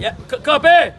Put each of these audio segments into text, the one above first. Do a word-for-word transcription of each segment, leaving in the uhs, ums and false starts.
Yeah, k- kanpe!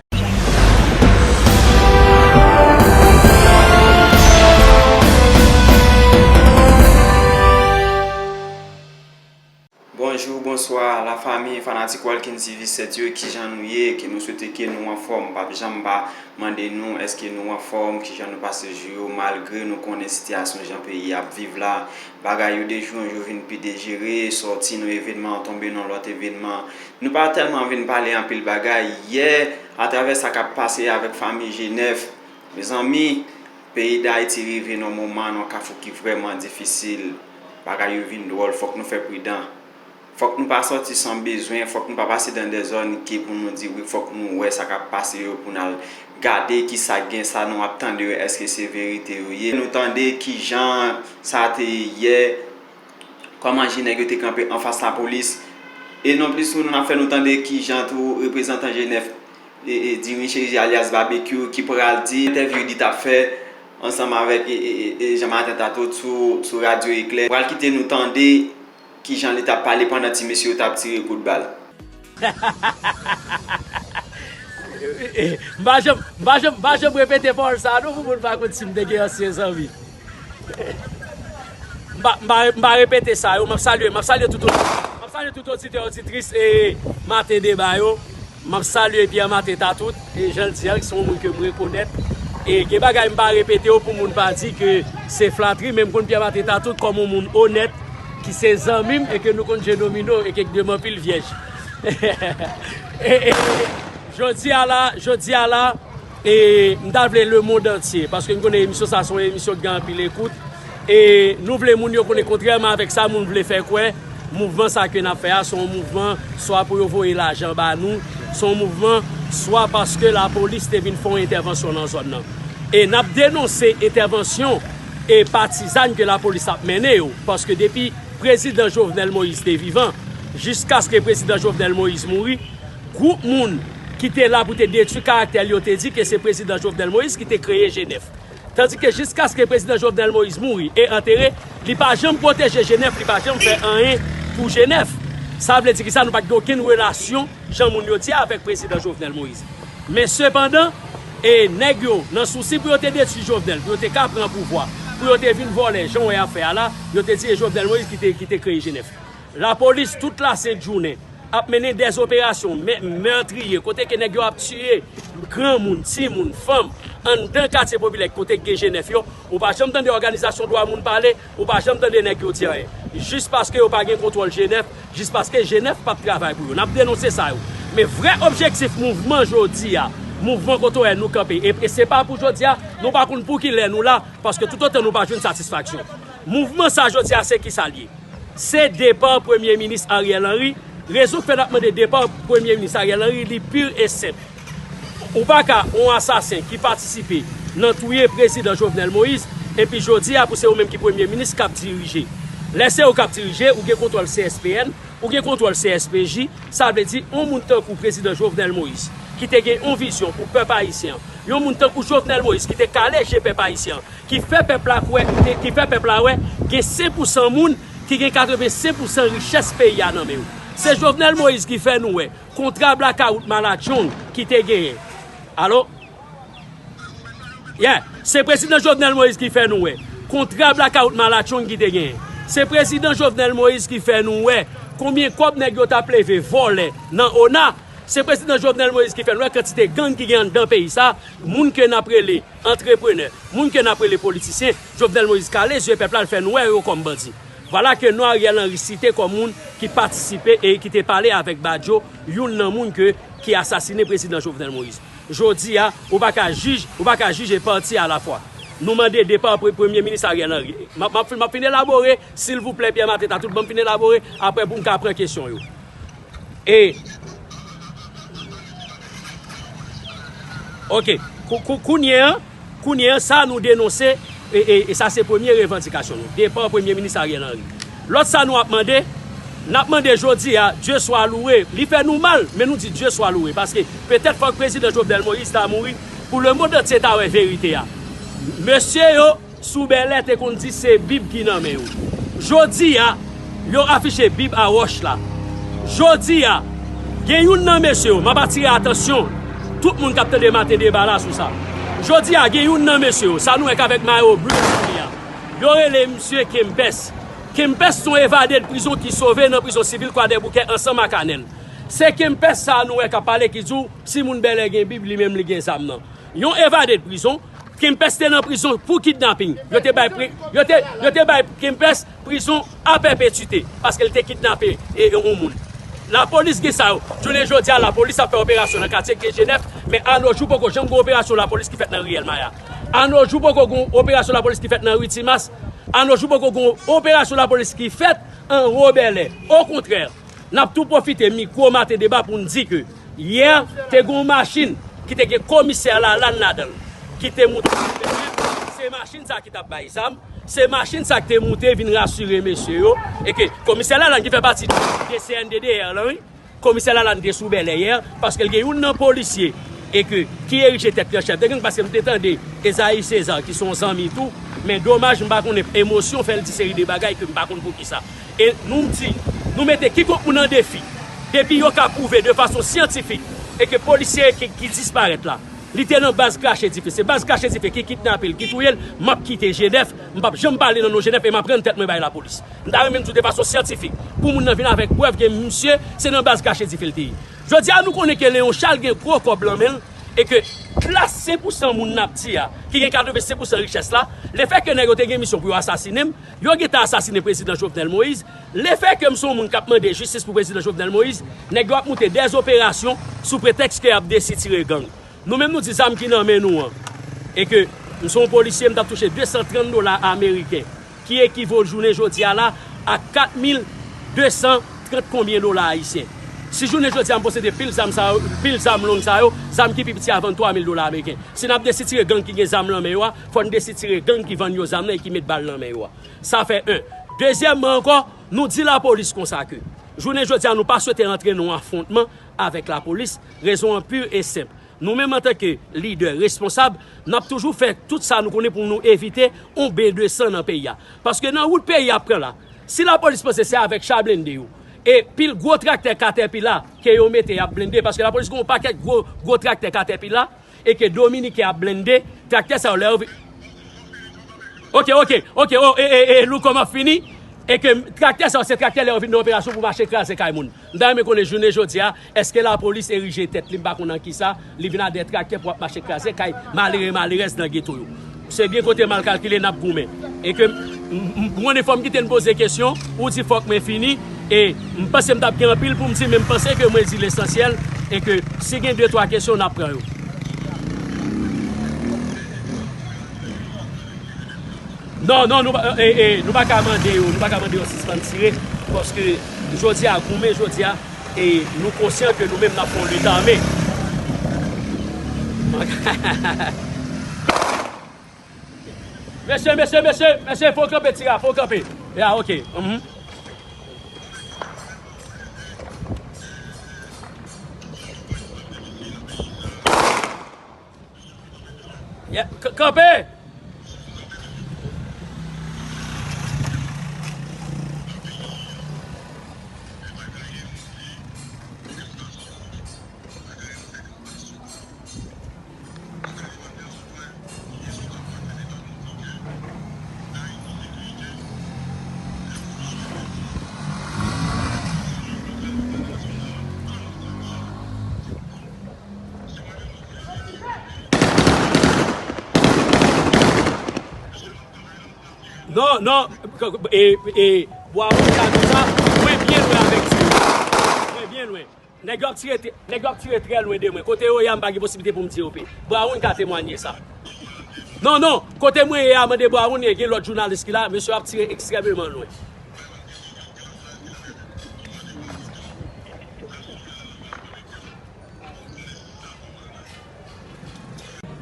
Bonjou, bonswa, lafanmi, fanatik Walkin T V sèt yo, kijan nou ye? Ke nou swete ke nou anfòm. M p ap janm pa mande nou, èske nou anfòm? Kijan nou pase jou yo? Malgre nou konnen sitiyasyon jan peyi a ap viv la, bagay yo de jou an jou vin pi dejere, sòti nan evènman, tonbe nan lòt evènman. Nou pa tèlman vin pale anpil bagay. Yè, atravè sa k ap pase avèk fanmi Jenèf, mezanmi, peyi Dayiti rive nan moman, nan kafou ki vrèman difisil. Bagay yo vin dwòl, fòk nou fè pridan. Fòk nou pa sòti san bezwen, fòk nou pa pase dan de zòn ke pou nou di wi, fòk nou wè sa k ap pase yo, pou n al gade ki sa k gen, sa nou ap tande yo, èske se verite yo ye. Nou tande kijan sa te ye yè, kòman Jenèf yo te kanpe anfas lapolis. E nonplis tou, nou ap fè nou tande kijan tou reprezantan Jenèf, e, e, Dirin Cherizier alyas Babekyou, ki pral di entèvyou li t ap fè ansanm avèk, e, e, e, e, Jean Martin Tatout sou, sou Radyo Eklè. Pral kite nou tande kijan li t ap pale pandan ti mesye yo t ap tire kout bal. M pa janm, m pa janm, m pa janm repete pawòl sa a non, pou moun pa konn si m te gen ansyen zanmi. M pa, m pa, m pa repete sa yo. M ap salye, m ap salye tout, m ap salye tout oditè, oditris e Maten Deba yo. M ap salye Pierre Martin Tatout, e jan l di a, se yon moun ke m rekonèt. E gen bagay m pa repete yo pou moun pa di ke se flatri, men m konn Pierre Martin Tatout kòm yon moun onèt, ki se zanmi m, e ke nou konn jwe domino, e ke m anpil vyèj. E, e, jodi a la, jodi a la, e m ta vle lemonn antye, paske m konnen emisyon sa se yon emisyon ki gen anpil ekout. E nou vle moun yo konnen, kontrèman avèk sa moun vle fè kwè, mouvman sa ke n ap fè a, se yon mouvman swa pou yo voye lajan ba nou, se yon mouvman swa paske lapolis te vin fè yon entèvansyon nan zòn nan. E n ap denonse entèvansyon e patizàn ke lapolis ap mennen yo, paske depi prezidan Jovenel Moïse te vivan, jiskaske prezidan Jovenel Moïse mouri, gwoup moun ki te la pou te detwi karaktè l yo te di ke se prezidan Jovenel Moïse ki te kreye Jenèf. Tandike jiskaske prezidan Jovenel Moïse mouri e antere, li pa janm pwoteje Jenèf, li pa janm fè anyen pou Jenèf. Sa vle di kisa? Nou pa t gen okenn relasyon, jan moun yo di a, avèk prezidan Jovenel Moïse. Men sepandan, e nèg yo, nan sousi pou yo te detwi Jovenel, pou yo te ka pran pouvwa, pou yo te vin vòlè, jan w wè y ap fè a la, yo te di e Jovenel Moïse ki te, ki te kreye Jenèf. Lapolis, tout lasent jounen, ap mennen dèzoperasyon mè- mètriye, kote ke nèg yo ap tiye granmoun, timoun, fanm, anndan katye popilè, kote ke gen Jenèf yo. Ou pa janm tande òganizasyon dwa moun pale, ou pa janm tande nèg yo di anyen. Jis paske yo pa gen kontwòl Jenèf, jis paske Jenèf p ap travay pou yo. N ap denonse sa yo. Men vrè objektif mouvman jodi a, mouvman kote w wè nou kanpe, e, e se pa pou jodi a, nou pa konn pou ki lè nou la, paske toutotan nou pa jwenn satisfaksyon. Mouvman sa jodi a, se ki sa l ye? Se depa Premye Minis Ariel Henry. Rezon k fè n ap mande depa Premye Minis Ariel Henry, li pur e senp. Ou pa ka yon asasen ki patisipe nan touye prezidan Jovenel Moïse, epi jodi a pou se ou menm ki premye minis k ap dirije. Lè se ou k ap dirije, ou gen kontwòl C S P N, ou gen kontwòl C S P J, sa vle di yon moun tankou prezidan Jovenel Moïse, ki te gen yon vizyon pou pèp ayisyen an, yon moun tankou Jovenel Moïse ki te kale je pèp ayisyen an, ki fè pèp la kwè, ki, ki fè pèp la wè, gen senk pousan moun ki gen katrevensenk pousan richès peyi a nan men yo. Se Jovenel Moïse ki fè nou wè kontra blakawout Malatchong ki te genyen. Alo? Yeah, se prezidan Jovenel Moïse ki fè nou wè kontra blakawout Malatchong ki te genyen. Se prezidan Jovenel Moïse ki fè nou wè konbyen kòb nèg yo t ap leve vòlè nan ona. Se prezidan Jovenel Moïse ki fè nou wè kantite gang ki gen anndan peyi sa, moun ke n ap rele antreprenè, moun ke n ap rele politisyen, Jovenel Moïse kale zye pèp la, l fè nou wè yo kòm bandi. Vwala ke non Ariel Henry site kòm moun ki patisipe e ki te pale avèk Badio, youn nan moun ke, ki asasine prezidan Jovenel Moïse. Jodi a, ou pa ka jij, ou pa ka jije pati alafwa. Nou mande depa pre- premye minis Ariel Henry. M ap, m ap fin, m ap fin elabore, silvouplè, Pierre Martin Tatout, ban m fin elabore, apre pou m ka pran kesyon yo. E, ok, kou- kou- kounye an, kounye an, sa nou denonse, e, e, e sa se premye revandikasyon nou, depa premye minis Ariel Henry. Lòt sa nou ap mande, n ap mande jodi a, Dieu soit loué, li fè nou mal, men nou di Dieu soit loué, paske petèt fòk prezidan Jovenel Moïse ta mouri, pou lemonn antye ta wè verite a. Mesye yo, sou bèlè te konn di se Bib ki nan men yo. Jodi a, yo afiche Bib a wòch la. Jodi a, Gen youn nan mesye yo, m ap atire atansyon tout moun k ap tande Maten Deba la sou sa. Jodi a, gen youn nan mesye yo, sa nou wè k avèk mayo blu sou li a. Yo rele misye Kempès. Kempès se yon evade de prizon ki sove nan prizon sivil Kwadèboukè ansanm ak Anèl. Se Kempès sa a nou wè k ap pale ki di w, si moun bèlè gen bib, li menm li gen zam nan. Yon evade de prizon, Kempès te nan prizon pou kidnaping. Yo te bay, pri- yo te, yo te bay Kempès prizon a pèpetite, paske l te kidnape e, e, yon moun. Lapolis gen sa yo. Jounen jodi a, lapolis ap fè operasyon nan katye K G nèf, men anojou poko janm gen operasyon lapolis ki fèt nan riyèl Maya. Anojou poko gen operasyon lapolis ki fèt nan ri Timas. Anojou poko gen operasyon lapolis ki fèt anwo Bèlè. Okontrè, n ap tou pwofite mikwo Maten Deba pou n di ke yè, te gen yon machin ki te gen komisè Lalann ladan l, ki te moute sou teren. Se machin sa ki t ap bay zam, se machin sa ki te moute vin rasire mesye yo, e ke komisè Lalann ki fè pati de C N D D R lan, wi. Komisè Lalann te sou Bèlè yè, paske l gen youn nan polisye, e ke, ki erije tèt li an chèf de gang, paske m te tande Esaïe César, ki se yon zanmi tou, men domaj, m pa konnen emosyon fè l di seri de bagay ke m pa konn poukisa. E nou di, nou mete kikonk moun an defi, depi yo ka pwouve de fason syantifik, e ke polisye ki, ki disparèt la, li te nan baz krache dife. Se baz krache dife ki kidnape l, ki touye l, m ap kite G nèf, m p ap janm pale nan non G nèf e m ap rann tèt mwen bay lapolis. M ta renmen m di w de fason syantifik, pou moun nan vin avèk prèv ke misye, se nan baz krache dife l te ye. Jodi a, nou konnen ke Léon Charles gen gwo kòb lan men l, e ke klas senk pousan moun n ap di a, ki gen katrevensenk pousan richès la, lefètke nèg yo te gen misyon pou yo asasinen m, yo gentan asasinen prezidan Jovenel Moïse, lefètke m se yon moun k ap mande jistis pou prezidan Jovenel Moïse, nèg yo ap moute dèz operasyon sou pretèks ke y ap desitire gang. Nou menm nou di zam ki nan men nou an, e ke m se yon polisye, m t ap touche de san trant dola ameriken, ki ekivo jounen jodi a la a kat mil de san trant konbyen dola ayisyen. Si jounen jodi a m posede pil zam sa yo, pil zam long sa yo, zam ki pi piti a vann twa mil dola ameriken. Si n ap desitire gang ki gen zam nan men yo a, fò n desitire gang ki vann yo zam nan e ki met bal nan men yo a. Sa fè en. Dezyèmman ankò, nou di lapolis konsa ke jounen jodi a nou pa swete rantre nan yon afwontman avèk lapolis, rezon an pi e senp. Nou menm antanke lidè responsab, n ap toujou fè tout sa nou konnen pou nou evite yon ben de san nan peyi a. Paske nan wout peyi a ap pran la, si lapolis panse se avèk cha blende yo, e pil gwo traktè Caterpillar ke yo mete y ap blende, paske lapolis gen yon pakèt gwo, gwo traktè Caterpillar, e ke Dominiken ap blende, traktè sa yo lè yo vi- Ok, ok, ok, oh, e, e, e, Louko m ap fini, e ke traktè sa yo se traktè lè yo vin nan operasyon pou mache kraze kay moun. M ta renmen konnen jounen jodi a, èske lapolis erije tèt li, m pa konn an kisa, li vin ak de traktè pou ap mache kraze kay malere, malerèz nan geto yo. Se byen kote m al kalkile, n ap goumen. E ke m, m, m, m konnen fò m kite n poze kesyon, ou di fòk mwen fini, e m panse m t ap gen anpil pou m di, men m panse ke mwen di lesansyèl, e ke si gen de, twa kesyon, n ap pran yo. Non, non, nou pa, e, e, nou pa ka mande yo, nou pa ka mande yo sispann tire, paske jodi a, goumen jodi a, e nou konsyan ke nou menm n ap fè yon lit ame. Mesye, mesye, mesye, mesye, fò w kanpe, tira, fò w kanpe. Ya, ok. Mhm. Yeah, k-, kanpe! Non, non, e, e, Bwa Wouj la, tout sa, mwen byen lwen avèk ti yo. Mwen byen lwen. Nèg yo ap tire, nèg yo ap tire trè lwen de mwen. Kote yo ye a, m pa gen posiblite pou m di yo pe. Bwa Wouj ka temwanye sa. Non, non, kote mwen ye a, mande Bwa Wouj, gen lòt jounalis ki la, mesye ap tire ekstrèmeman lwen.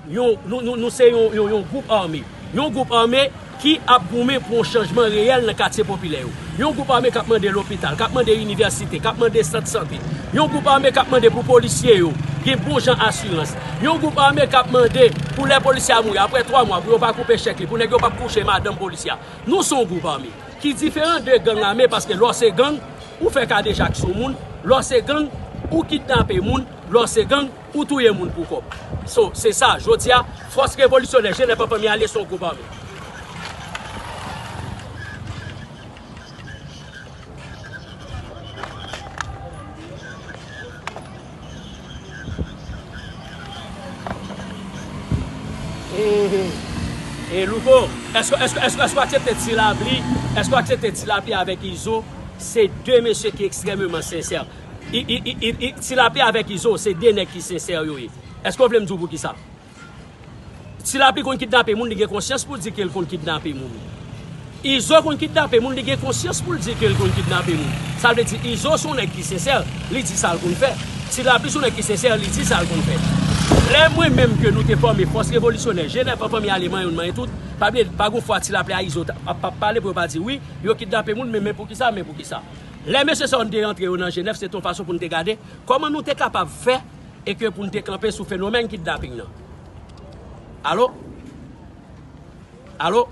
Yon, nou, nou, nou se yon, yon, yon gwoup ame. Yon gwoup ame ki ap goumen pou yon chanjman reyèl nan katye popilè yo. Yon gwoup ame k ap mande lopital, k ap mande inivèsite, k ap mande sant sante. Yon gwoup ame k ap mande pou polisye yo gen bon jan asirans. Yon gwoup ame k ap mande pou lè polisye a mouri, apre twa mwa, pou yo pa koupe chèk li, pou nèg yo p ap kouche madanm polisye a. Nou se yon gwoup ame ki diferan de gang ame, paske lè w se gang, ou fè kadejak sou moun, lè w se gang, Ou kidnape moun, lè w se gang, ou touye moun pou kòb. So, se sa, jodi a, fòs revolisyonè Jenèf an fanmi ale se yon gwoup ame. E Louko, èske, èske, èske, èske w aksepte Ti Lapli, èske w aksepte Ti Lapli avèk Izo, se de mesye ki ekstrèmeman sensè. I, i, i, i, i, Ti Lapli avèk Izo, se de nèg ki sensè yo ye. Èske w vle m di w poukisa? Ti Lapli konn kidnape moun, li gen konsyans pou l di ke l konn kidnape moun. Izo konn kidnape moun, li gen konsyans pou l di ke l konn kidnape moun. Sa vle di Izo se yon nèg ki sensè, li di sa l konn fè. Ti Lapli se yon nèg ki sensè, li di sa l konn fè. Lè mwen menm ke nou te fòme fòs revolisyonè, Jenèf an fanmi ale manyen youn manyen tout, pa bliye, pa gon fwa Ti Lapli a Izo t ap, ap, ap pale pou yo pa di wi, yo kidnape moun, men, men poukisa, men poukisa. Lè mesye sa yo n te rantre yo nan Jenèf, se te yon fason pou n te gade kòman nou te kapab fè e ke pou n te kanpe sou fenomèn kidnaping nan. Alo? Alo?